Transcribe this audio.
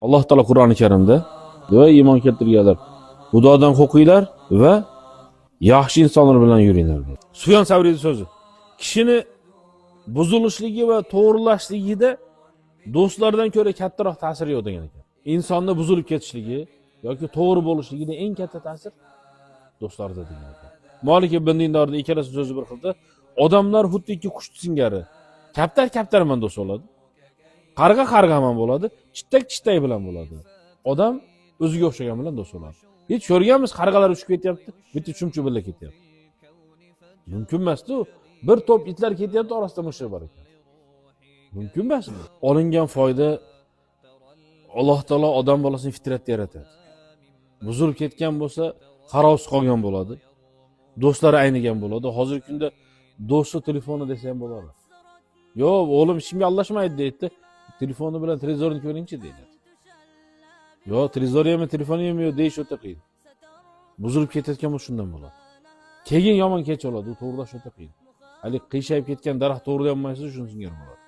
Alloh taolo Qur'oni Karimda va iymon keltirganlar, Xudodan qo'rqinglar va yaxshi insonlar bilan yuringlar deydi. Sufyon Savriyning so'zi. Kishini buzilishligi va to'g'rilashligida do'stlardan ko'ra kattaroq ta'sir yo'q degan ekan. Insonni buzilib ketishligi yoki to'g'ri bo'lishligida eng katta ta'sir do'stlarda degan ekan. Molik ibn Dinorning ikkalasi so'zi bir xilda. Odamlar xuddiki qush singari kaptar kaptar bilan do'st bo'ladi. Qarg'a qarg'a bilan bo'ladi, chittak chittak bilan bo'ladi. Odam o'ziga o'xshagan bilan do'st bo'ladi. Hech ko'rganmiz, qarg'alar uchib ketyapti, bitta chumchuq birga ketyapti. Mumkin emas-ku. Bir to'p itlar ketyapti, orasida mushuk bor ekan. Mumkin emas bu. Olingan foyda, Alloh taolo odam bolasini fitratda yaratadi. Buzilib ketgan bo'lsa, qarovsiz qolgan bo'ladi. Do'stlari aynigan bo'ladi. Hozirgi kunda do'sti telefoni desa ham bo'ladi. Yo'q, o'g'lim hech kimga aldashmaydi deydi. Telefoni bilan televizorni ko'ringchi deydi. Yo'q, televizori ham, telefoni ham yo'q deyish o'ta qiyin. Buzilib ketayotgan bo'lsa shundan bo'ladi. Keyin yomon kech oladi, u to'g'rilash o'ta qiyin. Hali qiyshayib ketgan daraxt to'g'rilay olmaysiz, shuni singari bo'ladi.